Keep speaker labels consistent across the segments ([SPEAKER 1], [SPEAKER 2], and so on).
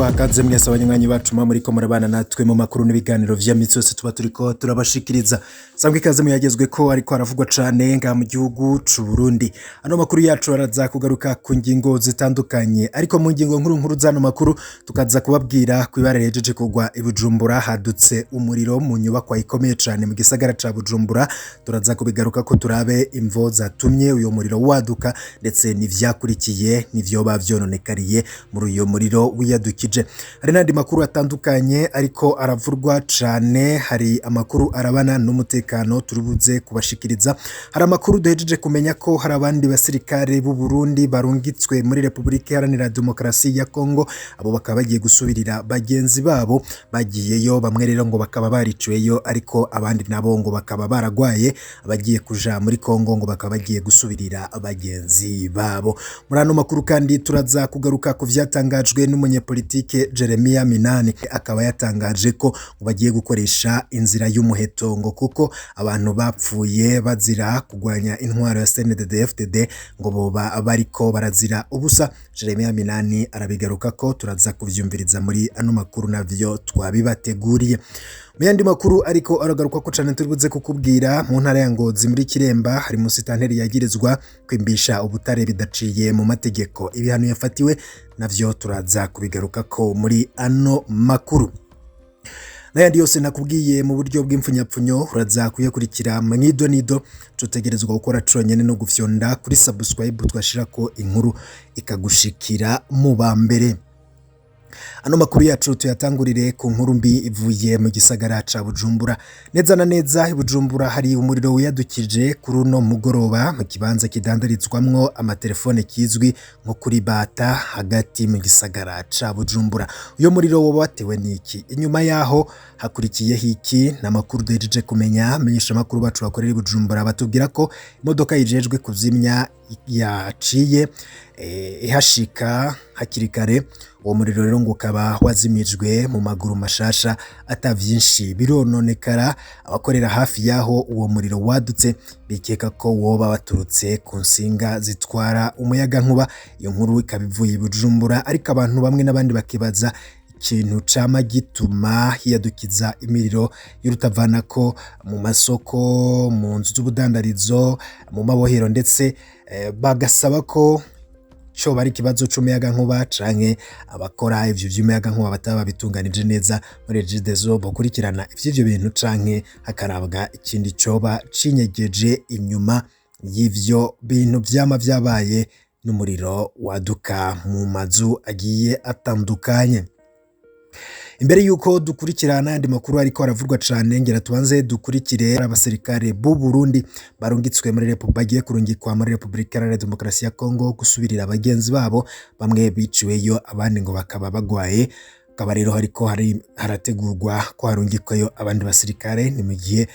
[SPEAKER 1] Kubaha kaze mwese abanywanyi bacu muba muriko murabana natwe mu makuru n'ibiganiro vya misi yose tuba turiko turabashikiriza. Sangwa ikaze muyagezwe ko ariko aravugwa cane ngaha mu gihugu c'u Burundi. Ano makuru yacu araza kugaruka ku ngingo zitandukanye, ariko mu ngingo nkuru nkuru z'ano makuru tukaza kubabwira ko ibara rihejeje kugwa i Bujumbura, hadutse umuriro mu nyubakwa ikomeye cane mu gisagara ca Bujumbura. Turaza kubigaruka ko turabe imvo zatumye uyo muriro waduka, ndetse n'ivyakurikiye n'ivyoba vyononekariye muri uyo muriro wiyadukije. Hari n'andi makuru atandukanye ariko aravurwa cane, hari amakuru arabana n'umutekano turibuze kubashikiriza. Hari amakuru duhejeje kumenya ko hari abandi basirikare b'u Burundi barungitswe muri Repubulika Iharanira Demokarasi ya Kongo, abo bakaba bagiye gusubirira bagenzi babo bagiyeyo, bamwe rero ngo bakaba bariciweyo, ariko abandi nabo ngo bakaba baragwaye. Abagiye kuja muri Kongo ngo bakaba bagiye gusubirira bagenzi babo. Muri ano makuru kandi turaza kugaruka ku vyatangajwe n'umunyepolitike Jeremia Minani, akaba yatangaje ko ngo bagiye gukoresha inzira y'umuheto, ngo kuko abantu bapfuye bazira kugwanya intwaro ya CNDD-FDD ngo boba bariko barazira ubusa. Jeremia Minani arabigaruka ko turaza kuvyumviriza muri ano makuru, navyo twabibateguriye. Mu yandi makuru ariko aragaruka ko cane turibuze kukubwira, mu ntara ya Ngozi muri Kiremba hari musitanteri yagirizwa kwimbisha ubutare bidaciye mu mategeko, ibihano yafatiwe navyo turaza kubigaruka ko muri ano makuru. N'ayandi yose nakubwiye mu buryo bw'imfunyapfunyo uraza kuyakurikira mwidonido. Tutegerezwa gukora conyene no gufyonda kuri subscribe, twashirako inkuru ikagushikira mu ba mbere. Ano makuru yacu tuyatangurire ku nkuru mbi ivuye mu gisagara ca Bujumbura. Neza na neza i Bujumbura hari umuriro wiyadukije kuri uno mugoroba mu kibanza kidandarizwamwo amatelefone kizwi nko kuri Bata hagati mu gisagara ca Bujumbura. Uyo muriro woba watewe n'iki? Inyuma yaho hakurikiyeho iki? N'amakuru duhejeje kumenya. Menyesha amakuru bacu bakorera i Bujumbura batubwira ko imodoka yijejwe kuzimya yaciye ihashika hakiri kare. Uwo muriro rero ngo ukaba wazimijwe mu maguru mashasha, ata vyinshi birononekara. Abakorera hafi y'aho uwo muriro wadutse bikeka ko woba waturutse ku nsinga zitwara umuyagankuba. Iyo nkuru ikaba ivuye i Bujumbura, ariko abantu bamwe n'abandi bakibaza ikintu cama gituma hiyadukiza imiriro y'urutavanako mu masoko, mu nzu z'ubudandarizo, mu mabohero, ndetse bagasaba ko coba ari ikibazo c'umuyagankuba canke abakora ivyo vy'umuyagankuba bataba babitunganije neza muri Regideso bokurikirana ivy'ivyo bintu, canke hakarabwa ikindi coba cinyegeje inyuma y'ivyo bintu vyama vyabaye n'umuriro waduka mu mazu agiye atandukanye. Imbere yuko dukurikirana n'ayandi makuru ariko aravurwa cane, ngira tubanze dukurikire abasirikare b'u Burundi barungitswe muri bagiye kurungikwa muri Repubulika Iharanira Demokarasi ya Kongo gusubirira bagenzi babo, bamwe biciweyo abandi ngo bakaba bagwaye. Akaba rero hariko harategurwa ko harungikwayo abandi basirikare. Ni mu gihe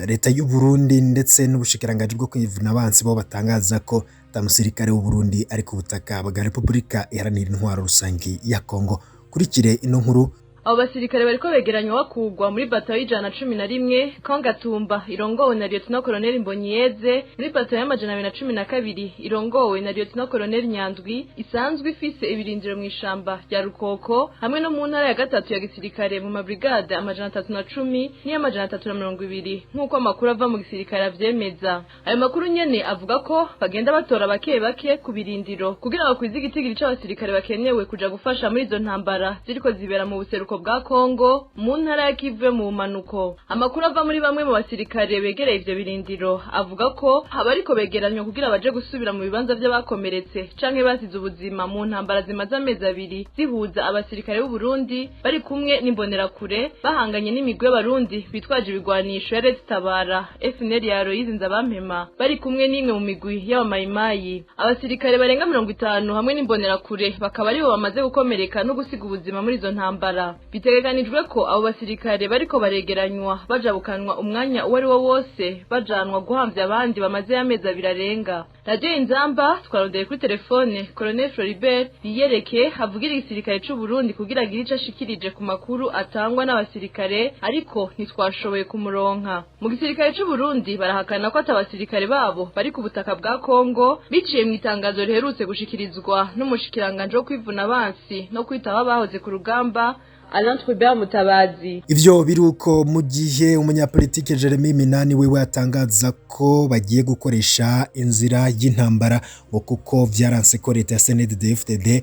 [SPEAKER 1] leta y'u Burundi ndetse n'ubushikiranganji bwo kwivuna abansi bo batangaza ko ata musirikare w'u Burundi ari ku butaka bwa Repubulika Iharanira Intwaro Rusangi ya Kongo. Kurikire ino nkuru.
[SPEAKER 2] Abo basirikare bariko begeranywa bakugwa muri batayo y'111 Kongatumba irongowe na Lieutenant Colonel Mbonyiyeze, muri batayo y'212 irongowe na Lieutenant Colonel Nyandwi isanzwe ifise ibirindiro mw'ishamba rya Rukoko, hamwe no mu ntara ya gatatu ya gisirikare mu mabrigade 310 n'iy'amajana 320, nk'uko amakuru ava mu gisirikare avyemeza. Ayo makuru nyene avuga ko bagenda batora bake bake ku birindiro kugira bakwize igitigiri c'abasirikare bakenewe kuja gufasha muri izo ntambara ziriko zibera mu buseruko bwa Kongo mu ntara ya Kivu mu bumanuko. Amakuru ava muri bamwe mu basirikare begereye ivyo birindiro avuga ko abariko begeranywa kugira baje gusubira mu bibanza vy'abakomeretse canke basize ubuzima mu ntambara zimaze amezi 2 zihuza abasirikare b'u Burundi bari kumwe n'imbonerakure bahanganye n'imigwi y'abarundi bitwaje ibigwanisho ya Red Tabara, FNL ya Aloyizi Nzabampema bari kumwe n'imwe mu migwi y'abamayimayi. Abasirikare barenga 50 hamwe n'imbonerakure bakaba aribo bamaze gukomereka no gusiga ubuzima muri izo ntambara. Bitegekanijwe ko abo basirikare bariko baregeranywa bajabukanwa umwanya uwo ari wo wose bajanwa guhamvya abandi bamaze amezi 2 arenga. Radio Inzamba twarondeye kuri telefone Colonel Floribert Biyereke avugira igisirikare c'u Burundi kugira agire ico ashikirije ku makuru atangwa n'abasirikare, ariko ntitwashoboye kumuronka. Mu gisirikare c'u Burundi barahakana ko atabasirikare babo bari ku butaka bwa Kongo, biciye mu itangazo riherutse gushikirizwa n'umushikiranganje wo kwivuna abansi no kwitaba abahoze ku rugamba Alain Trubert Mutabazi.
[SPEAKER 1] Ivyo biruko mu gihe umunyapolitike Jeremy Minani wewe atangaza ko bagiye gukoresha inzira y'intambara ngo kuko vyaranse ko leta ya CNDD-FDD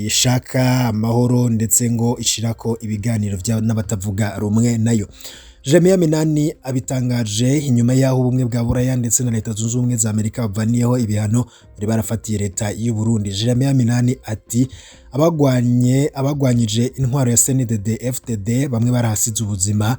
[SPEAKER 1] ishaka amahoro ndetse ngo ishirako ibiganiro n'abatavuga rumwe nayo. Jeremy Minani abitangaje inyuma yaho ubumwe bwa Buraya ndetse na Leta Zunze Ubumwe za Amerika bavaniyeho ibihano bari barafatiye leta y'u Burundi. Jeremy Minani ati abagwanyije intwaro ya CNDD-FDD bamwe barahasize ubuzima,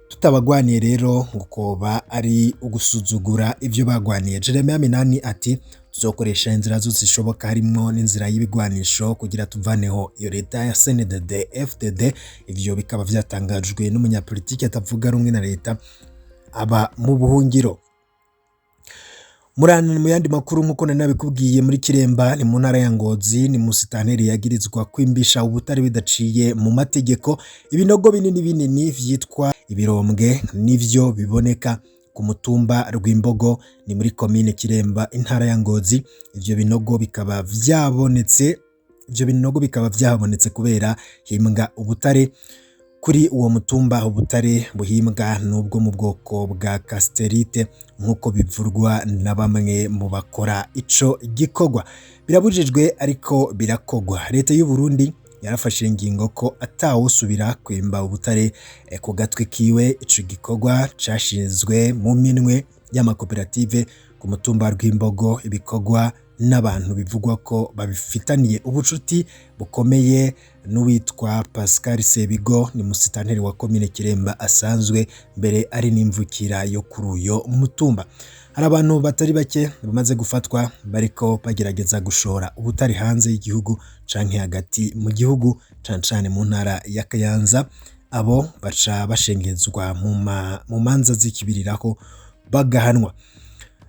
[SPEAKER 1] tutabagwaniye rero ngo koba ari ugusuzugura ivyo bagwaniye. Jeremy Minani ati tuzokoresha inzira zose zishoboka harimo n'inzira y'ibigwanisho kugira tuvaneho iyo leta ya CNDD-FDD. Ivyo bikaba vyatangajwe n'umunyapolitiki atavuga rumwe na leta aba mu buhungiro. Mu yandi makuru nkuko nari nabikubwiye, muri Kiremba ni mu ntara ya Ngozi ni musitaneri yagirizwa kwimbisha ubutare bidaciye mu mategeko. Ibinogo binini binini vyitwa ibirombwe nivyo biboneka ku mutumba Rwimbogo ni muri komine Kiremba intara ya Ngozi. Ivyo binogo bikaba vyahabonetse kubera himbwa ubutare kuri uwo mutumba. Ubutare buhimbwa nubwo mu bwoko bwa casterite nkuko bivurwa na bamwe mu bakora ico gikorwa. Birabujijwe ariko birakogwa. Leta y'u Burundi yarafashe ingingo ko atawusubira kwimba ubutare ku gatwi kiwe. Ico gikorwa cashinzwe mu minwe y'amakoperative ku mutumba Rwimbogo, ibikorwa n'abantu bivugwa ko babifitaniye ubucuti bukomeye n'uwitwa Pascal Sebigo ni musitanteri wa komine Kiremba asanzwe mbere ari n'imvukira yo kuri uyo mutumba. Hari abantu batari bake bamaze gufatwa bariko bagerageza gushora ubutari hanze y'igihugu canke hagati mu gihugu, cane cane mu ntara ya Kayanza. Abo baca bashengezwa mu manza z'ikibiriraho bagahanwa.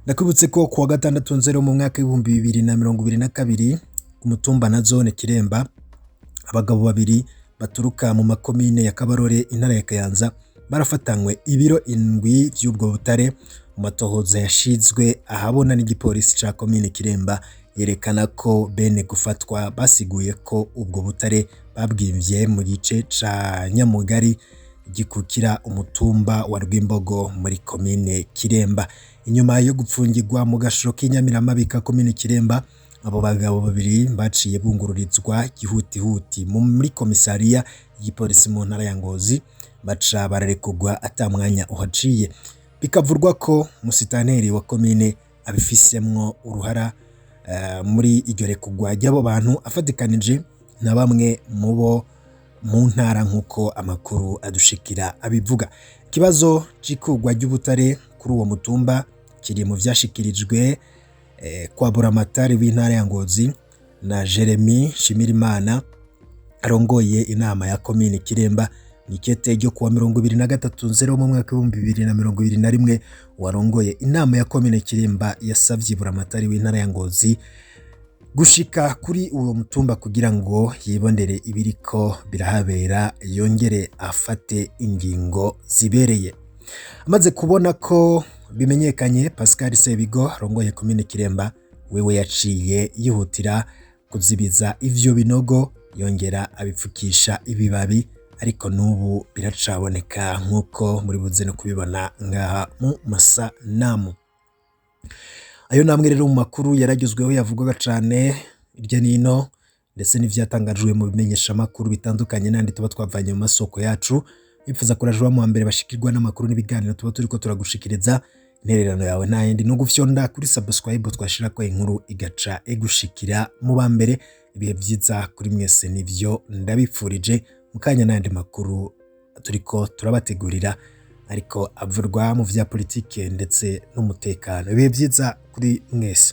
[SPEAKER 1] Ndakwibutse ko kuwa 6 Nzero mu mwaka 2022 ku mutumba na zone Kiremba abagabo babiri baturuka mu makomine ya Kabarore intara ya Kayanza barafatanywe ibiro 7 by'ubwo butare. Mu matohoza yashizwe ahabona n'igipolisi ca komine Kiremba yerekana ko bene gufatwa basiguye ko ubwo butare babwimvye mu gice ca Nyamugari gikukira umutumba wa Rwimbogo muri komine Kiremba. Inyuma yo gupfungirwa mu gashoro k'Inyamiramabi komine Kiremba, abo bagabo babiri baciye bungururizwa gihutihuti muri komisariya y'igipolisi mu ntara ya Ngozi, baca bararekurwa ata mwanya uhaciye. Bikavurwa ko musitaneri wa komine abifisemwo uruhara muri iryo rekurwa ry'abo bantu afatikanije na bamwe mu bo mu ntara nkuko amakuru adushikira abivuga. Ikibazo c'ikurwa ry'ubutare kuri uwo mutumba kiri mu vyashikirijwe kwa Buramatari w'intara ya Ngozi na Jeremy Shimirimana arongoye inama ya komine Kiremba. Nikete ryo kuwa 23 Nzero mu mwaka 2021 warongoye inama ya komine Kiremba yasavye Buramatari w'intara ya Ngozi gushika kuri uwo mutumba kugira ngo yibondere ibiriko birahabera yongere afate ingingo zibereye. Amaze kubona ko bimenyekanye, Pascal Sebigo arongoye komine Kiremba wewe yaciye yihutira kuzibiza ivyo binogo yongera abipfukisha ibibabi, ariko n'ubu biracaboneka nkuko muri buze no kubibona ngaha mu masanamu. Ayo namwe rero mu makuru yaragezweho yavugwaga cane irya nino ndetse n'ivyatangajwe mu bimenyesha makuru bitandukanye nandi tuba twavanye mu masoko yacu. Bifuza kurajwa mu mbere bashikirwa n'amakuru n'ibiganiro tuba turiko turagushikiriza. Intererano yawe nta yindi no gufyonda kuri subscribe twashira ko inkuru igaca igushikira mu bambere. Ibihe vyiza kuri mwese nivyo ndabipfurije. Mukanya n'andi makuru turiko turabategurira ariko avurwa mu vya politike ndetse n'umutekano. Ibihe vyiza kuri mwese.